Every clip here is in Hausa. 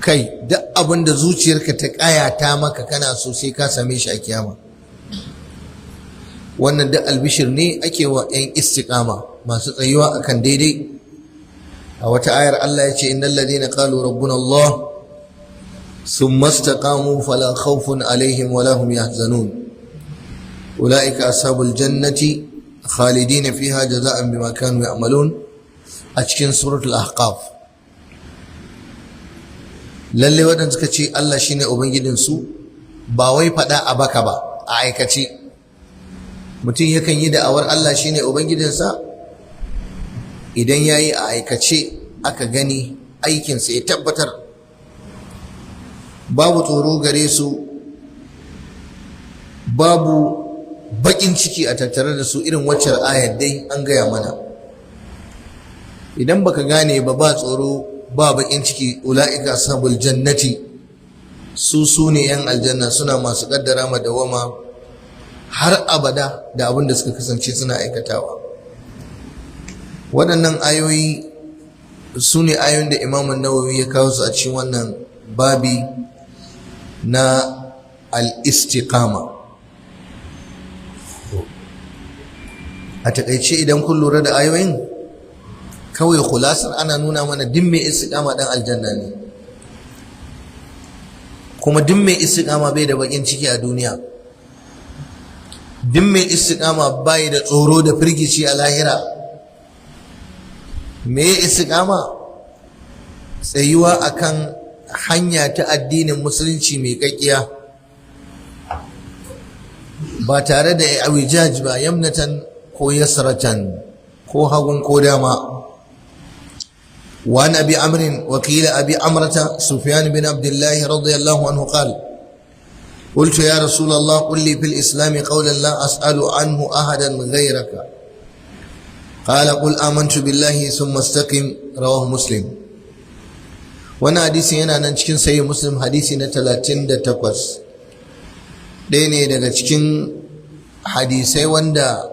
Kai, duk abin da zuciyarka ta ƙayata maka kana so, sai ka same shi a kiyama. Wannan duk albishir ne ake wa 'yan istiqama, masu tsayuwa akan daidai. A wata ayar Allah ya ce: "Innal ladina qalu rabbuna Allah thumma istaqamu fala khawfun alaihim wala hum yahzanun, ulaika ashabul jannati khalidina fiha jaza'an bima kanu ya'malun", a cikin Suratul Ahqaf. Lalle waɗanda suka ce Allah shine ubangijinsu, ba wai faɗa a baka ba, a aikace. Mutum yakan yi da'awar Allah shine ubangijinsa idan ya yi a aikace, aka gani aikinsa ya tabbatar. Babu tsoro gare su, babu baƙin ciki a tattare da su. Irin waccan ayar dai an gaya mana. Idan baka gane ba, ba tsoro ba baƙin ciki, ula'ika ashabul jannati, su ne 'yan aljanna, suna masu kaddara madawama har abada da abin da suka kasance suna aikatawa. Waɗannan ayoyi su ne ayoyin da Imamun Nawawi ya kawo su a cikin wannan babi na al-istiqama. A takaice, idan kun lura da ayoyin, kawai khulasar ana nuna mana duk mai istiqama dan aljanna ne, kuma duk mai istiqama bai da bakin ciki a duniya, duk mai istiqama bai da tsoro da firgici a lahira. Me istiqama? Tsayuwa akan hanya ta addinin Musulunci mai kakkiya, ba tare da awijaj ba, yamnatan ko yasratan, ko hagun ko dama. وعن أبي عمرو، وقيل أبي عمرة، سفيان بن عبد الله رضي الله عنه قال: قلت: يا رسول الله، قل لي في الإسلام قولا لا أسأل عنه أحدا غيرك. قال: قل آمنت بالله ثم استقم. رواه مسلم. Wannan hadisi yana nan cikin Sahih Muslim, hadisi na 38. Ɗaya ne daga cikin hadisai wanda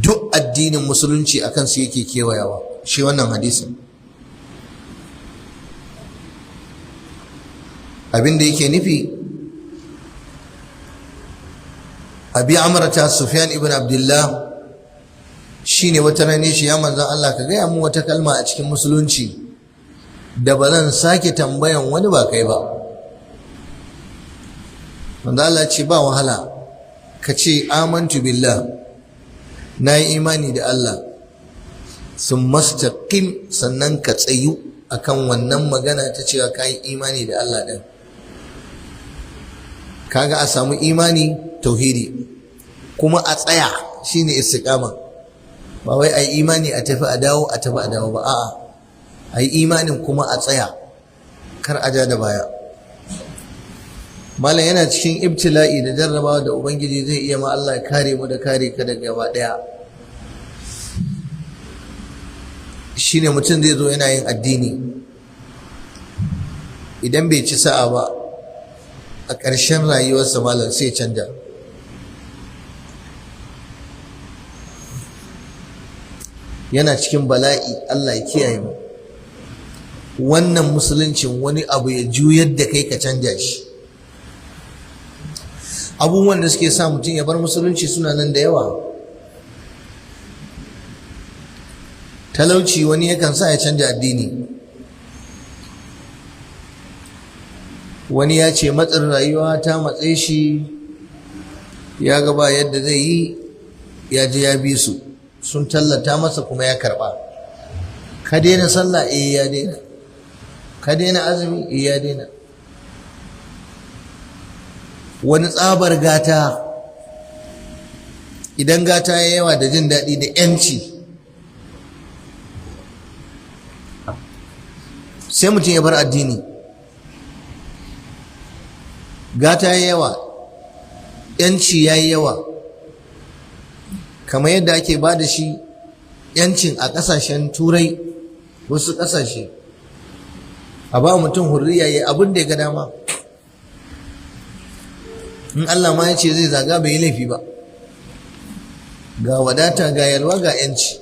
duk addinin Musulunci akan su yake kewayawa, shi wannan hadisin. Abin da yake nufi, Abi Amrata Sufyan ibn Abdullah shine wata rana shi: "Ya Manzon Allah, ka gaya mu wata kalma a cikin Musulunci da ba zan sake tambayan wani ba kai ba." Manzon Allah ce: "Ba wahala, ka ce amantu billah, na yi imani da Allah, sun mastaqim, sannan ka tsayu akan wannan magana ta cewa ka yi imani da Allah ɗin." Kaga a samu imani, tauhidi, kuma a tsaya, shine istiqama. Ba wai a yi imani a tafi a dawo, a tafi a dawo ba. A'a, a yi imanin kuma a tsaya, kar a ja da baya. Malam, yana cikin ibtila'i da jarrabawa da Ubangiji zai iya ma, Allah ya kare mu da kare ka da gaba daya, shine mutum zai zo yana yin addini, idan bai ci sa'a ba, a ƙarshen rayuwarsa, malam, sai canja. Yana cikin bala'i, Allah ya kiyaye mu. Wannan Musuluncin, wani abu ya juyar da kai ka canja shi. Abubuwan da suke sa mutum ya bar Musulunci suna nan da yawa. Talauci wani yakan sa ya canja addini. Wani ya ce matsin rayuwa ta matse shi, ya ga ba yadda zai yi, ya je ya bi su, sun tallata masa kuma ya karba. Ka daina sallah? Eh, ya daina. Ka daina azumi? Eh, ya daina. Wani tsabar gata, idan gata ya yawa da jin daɗi da 'yanci, sai mutum ya bar addini. Gata ya yawa, 'yanci ya yi yawa, kamar yadda ake ba da shi 'yancin a ƙasashen Turai, wasu ƙasashe, a ba mutum hurriya ya abin da ya ga dama. In Allah ma ya ce zai zaga, bai yi laifi ba. Ga wadata, ga yalwa, ga 'yanci.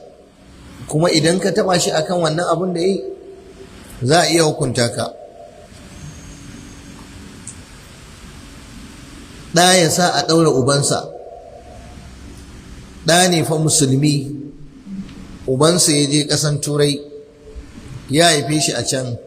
Kuma idan ka taba shi akan wannan abin da yi, za a iya hukunta ka. Ɗa ya sa a ɗaura ubansa. Ɗa ne fa musulmi, ubansa ya je ƙasan Turai, ya haife shi a can.